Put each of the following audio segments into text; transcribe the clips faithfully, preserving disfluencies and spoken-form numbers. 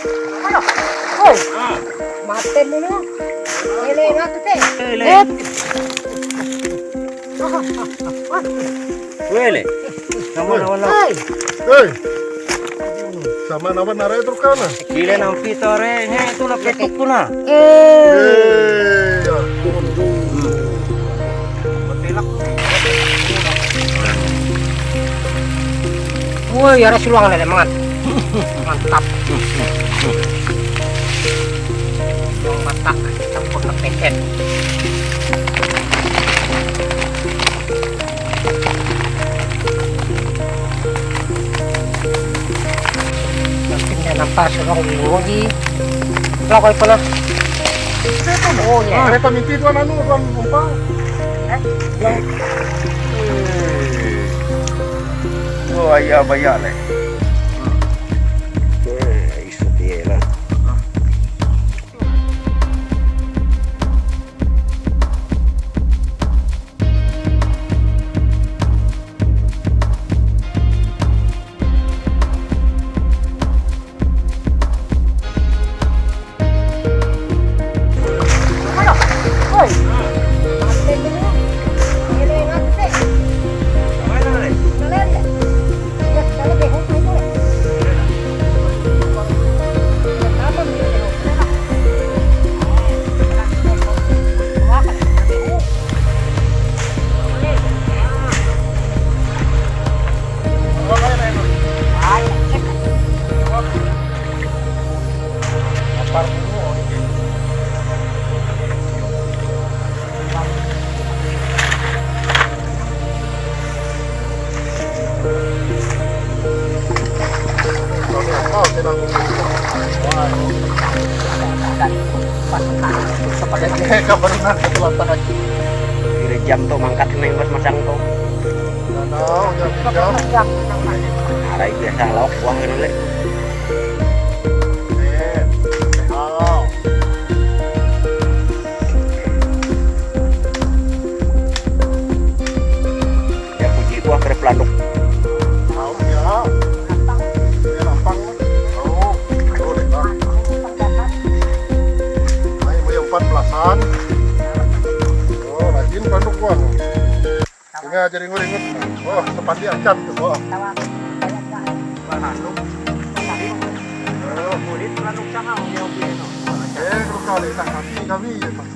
Aduh. Oi. Ah. Mate mulu. Ele ngatu te. Ele. Let. Wele. Sama lawan lo. Hei. Hei. Sama nama narai truk kana? Kile nampi tore. He, itu na petuk tu na. Eh. Eh, ya. Woi, ya, siluang lele mangan. Mantap. Siluang matak, campur na pesen. Mungkin dia nampak siluang di nguji. Lah, kau pernah. Oh, ya. Ah, kereta mimpi tuan anu, tuan umpang. Eh? Yang. Oh, iya, baya le. Eh, isut dia lah. Pire jam tu mangkat neng bas masang tu. Arai biasa lauk buah kena le. Ya, puji buah kare pelanduk. Tahu ya. Ini lampang. Tahu. Tahu deh, Kak. Nah, ibu yang empat belasan. Oh, rajin pelanduk, Bang. Ini aja ringut-ringut. Oh, sepandi acan tuh. Oh. Pelanduk. Oh. Kulit pelanduk sama, dia oke, no. Eh, terus kali tak kaki kami ya, Pak.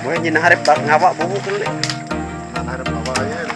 Weh, nyin harap bak ngawa bubu kali. Nah, harap ngawa aja.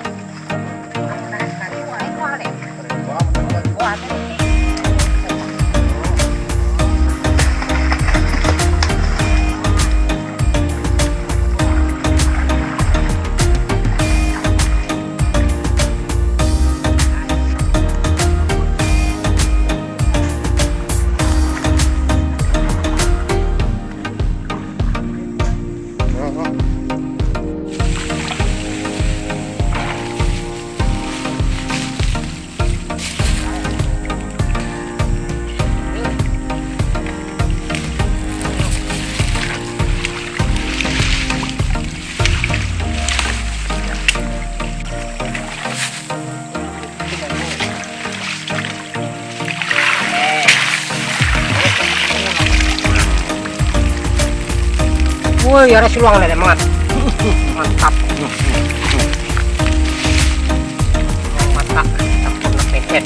Woi, ya, siluang lele mangat. Mantap. Mantap. Campur na pesen.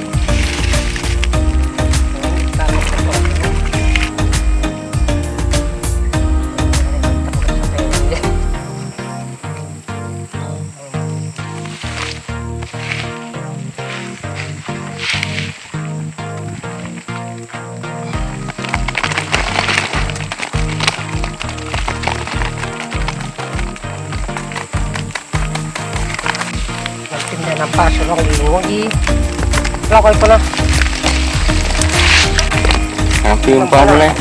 Mungkin dia nampak suruh di nguji. Lo kau pernah? Aku yang pernah nih.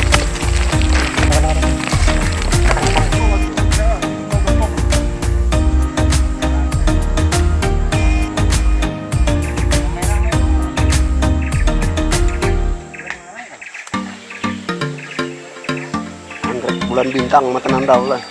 Bulan bintang matan andau lah. Wah,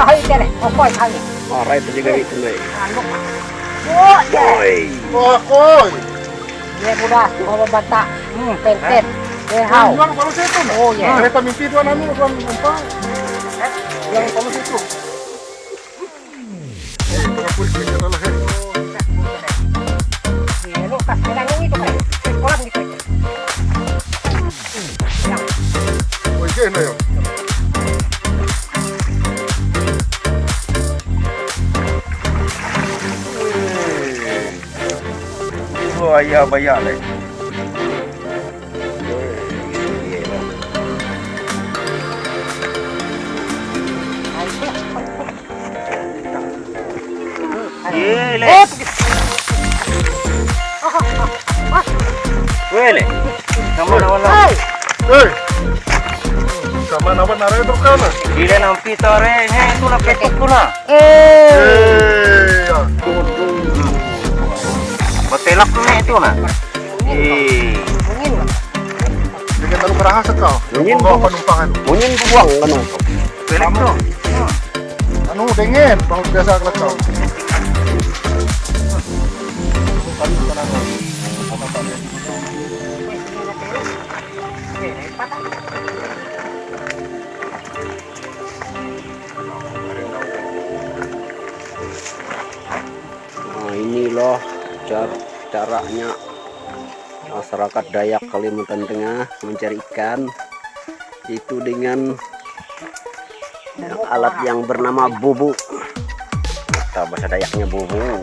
hai, tere. Oh, koi, hai. Alright, tadi kami kembali. Anu. Oh, ya. Oi. Wah, koi. Dia mudah, bawa bata. Hmm, pentet. Eh, hau. Yang kalau saya tuh. Oh, ya. Kereta mimpi tuan anu, tuan apa? Yang kalau saya tuh. Eh, tengah kulit kerja tanah, eh. Iya, lu kas kerang itu, kan. Kolam gitu. Woi, gena ya. Wih. Wah, iya, baya, leh. Ye, le. Weh, le. Sama lawan lah. Hei. Sama lawan arah itu kan? Dile nampi tore, he, itu lah ketek tu lah. Eh. Eh, ya. Batelak tu, ne, itu lah. Eh. Dia kan taruh kerahas kau. Mungkin bawa tu. Penumpangan. Mungkin buang kan tu. Pelek tu. Anu, dengin, baru biasa kelakau. Nah, inilah car-, caranya masyarakat Dayak Kalimantan Tengah mencari ikan, itu dengan alat yang bernama bubu. Atau bahasa Dayaknya bubu.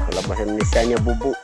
Kalau bahasa Indonesianya bubu.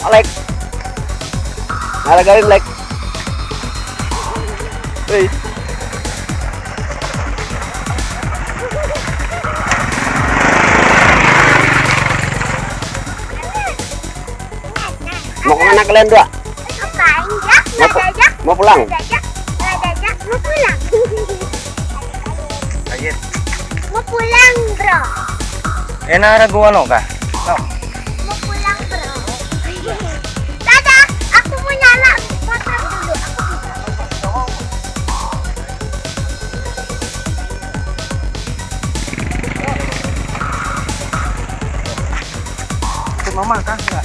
Alek. Ngalagarin, Lek. Hei. Mau kemana kalian dua? Ngapain, Jak? Mau pu-, Nggak ada, Jak. Mau pulang? Nggak ada, Jak. Nggak ada, Jak. Mau pulang. Lanjut. Mau pulang, Bro. Ena ragu ano kah? No. Mau pulang, Bro. Dadah, aku mau nyala motor dulu. Aku Ikut mama kah? Enggak.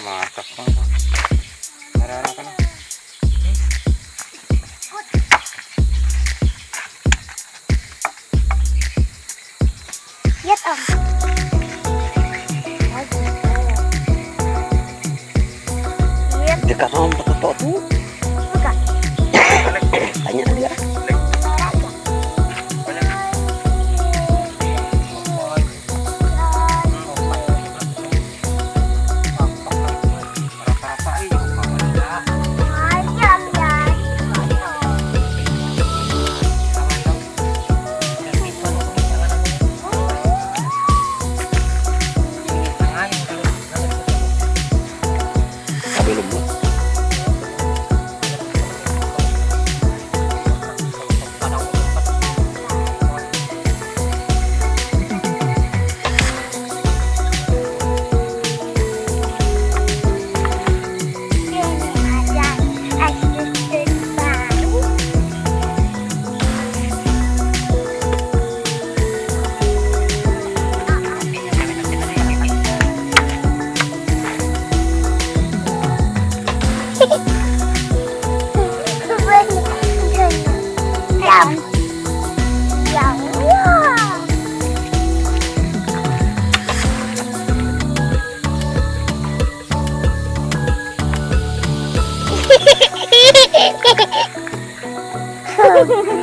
Masak. Ada anak-anak. Lihat, Om. Lihat. Dekat, Om, dekat tu. Bukan. Tanya dia. Yum. Yum. Yum.